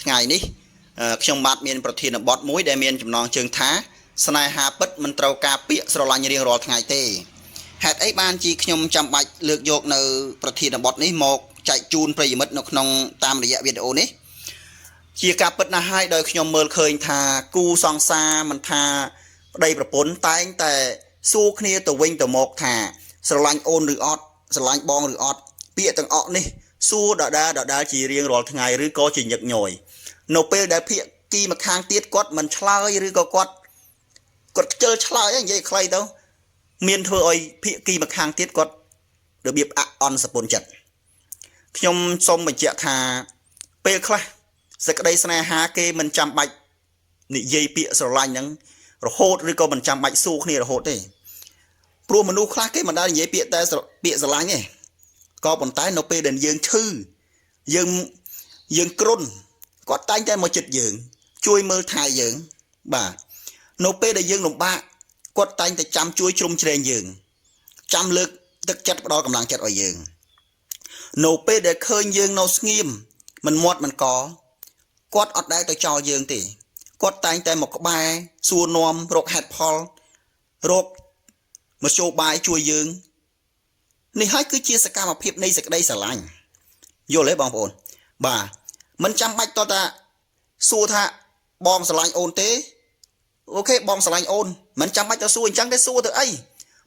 ថ្ងៃនេះខ្ញុំបាទមានប្រធានបទមួយដែលមានចំណងជើងថាស្នេហាពិតមិនត្រូវការពាក្យស្រឡាញ់រៀងរាល់ថ្ងៃទេហេតុអីបានជាខ្ញុំចាំបាច់លើកយកនៅប្រធានបទនេះមកចែកជូនប្រិយមិត្តនៅក្នុងតាមរយៈវីដេអូនេះជាការពិតណាស់ហើយដោយខ្ញុំមើលឃើញថាគូសង្សារមិនថាប្តីប្រពន្ធតែងតែសួរគ្នាទៅវិញទៅមកថាស្រឡាញ់អូនឬអត់ស្រឡាញ់បងឬអត់ពាក្យទាំងអស់នេះសួរដដែលដដែលជារៀងរាល់ថ្ងៃឬក៏ជាញឹកញយនៅពេលដែលភាគីម្ខាងទៀតគាត់មិនឆ្លើយឬក៏គាត់ខ្ជិលឆ្លើយហ្នឹងនិយាយខ្លីទៅមានធ្វើឲ្យភាគីម្ខាងទៀតគាត់របៀបអអន់សពុនចិត្តខ្ញុំសូមបញ្ជាក់ថាពេលខ្លះសេចក្តីស្នេហាគេមិនចាំបាច់និយាយពាក្យស្រឡាញ់ហ្នឹងរហូតឬក៏មិនចាំបាច់សួរគ្នារហូតទេព្រោះមនុស្សខ្លះគេមិនដែលនិយាយពាក្យតែពាក្យស្រឡាញ់ទេក៏ប៉ុន្តែនៅពេលដែលយើងឈឺយើងយើងគ្រុនគាត់តែងតែមកចិត្តយើង ជួយមើលថែយើងបាទនៅពេលដែលយើងលំបាកគាត់តែងតែចាំជួយជ្រោមជ្រែងយើងចាំលើកទឹកចិត្តផ្ដល់កម្លាំងចិត្តឲ្យយើងនៅពេលដែលឃើញយើងនៅស្ងៀមមិនមាត់មិនកគាត់អត់ដែលទៅចោលយើងទេគាត់តែងតែមកក្បែរសួរនាំរកហេតុផលរកមធ្យោបាយជួយយើងនេះហើយគឺជាសកម្មភាពនៃសេចក្តីស្រឡាញ់យល់ទេបងប្អូនបាទមិនចាំបាច់តតែសួរថាបងស្រឡាញ់អូនទេOK បងស្រឡាញ់អូនមិនចាំបាច់ទៅសួរអញ្ចឹងទេសួរទៅអី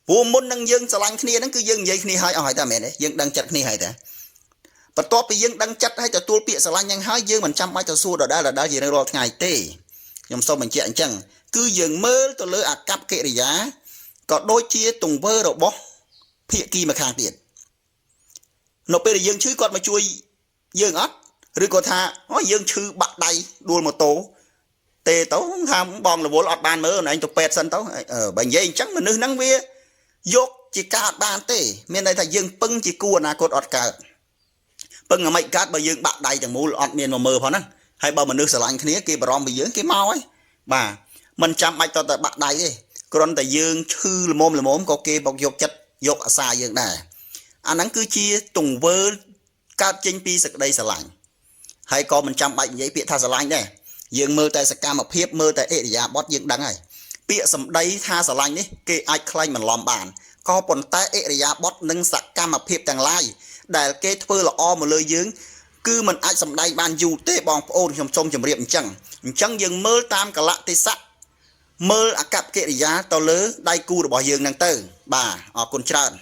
ព្រោះមុននឹងយើងស្រឡាញ់គ្នាហ្នឹងគឺយើងនិយាយគ្នាហើយអស់ហើយតាមែនទេយើងដឹងចិត្តគ្នាហើយតាបន្ទាប់ពីយើងដឹងចិត្តហើយទទួលពាក្យស្រឡាញ់ហ្នឹងហើយយើងមិនចាំបាច់ទៅសួរដដែលដដែលជារៀងរាល់ថ្ងៃទេខ្ញុំសូមបញ្ជាក់អញ្ចឹងគឺយើងមើលទៅលើអាកប្បកិរិយាក៏ដូចជាទង្វើរបស់ភាគីម្ខាងទៀតនៅពេលដែលយើងឈឺគាត់មកជួយយើងអត់ឬក៏ថាអូយើងឈឺបាក់ដៃដួលម៉ូតូទេទៅថាបងរវល់អត់បានមើលអូនឯងទៅពេទ្យសិនទៅបើនិយាយអញ្ចឹងមនុស្សហ្នឹងវាយកជាការអត់បានទេមានន័យថាយើងពឹងជាគូអនាគតអត់កើតពឹងឲ្យមិនកើតបើយើងបាក់ដៃទាំងមូលអត់មានមកមើលផងហ្នឹងហើយបើមនុស្សស្រឡាញ់គ្នាគេបារម្ភពីយើងគេមកហើយបាទមិនចាំបាច់តតែបាក់ដៃទេគ្រាន់តែយើងឈឺល្មមល្មមក៏គេមកយកចិត្តយកអាសាយើងដែរអាហ្នឹងគឺជាទង្វើកើតចេញពីសេចក្តីស្រឡាញ់ហើយក៏មិនចាំបាច់និយាយពាក្យថាស្រឡាញ់ដែរយើងមើលតែសកម្មភាពមើលតែអិរិយាបថយើងដឹងហើយពាក្យសម្ដីថាស្រឡាញ់នេះគេអាចក្លែងបន្លំបានក៏ប៉ុន្តែអិរិយាបថនិងសកម្មភាពទាំងឡាយដែលគេធ្វើល្អមកលើយើងគឺมันអាចសម្ដែងបានយូរទេបងប្អូនខ្ញុំសូមជម្រាបអញ្ចឹងអញ្ចឹងយើងមើលតាមកលៈទេសៈមើលអាកប្បកិរិយាទៅលើដៃគូរបស់យើងហ្នឹងទៅបាទអរគុណច្រើន។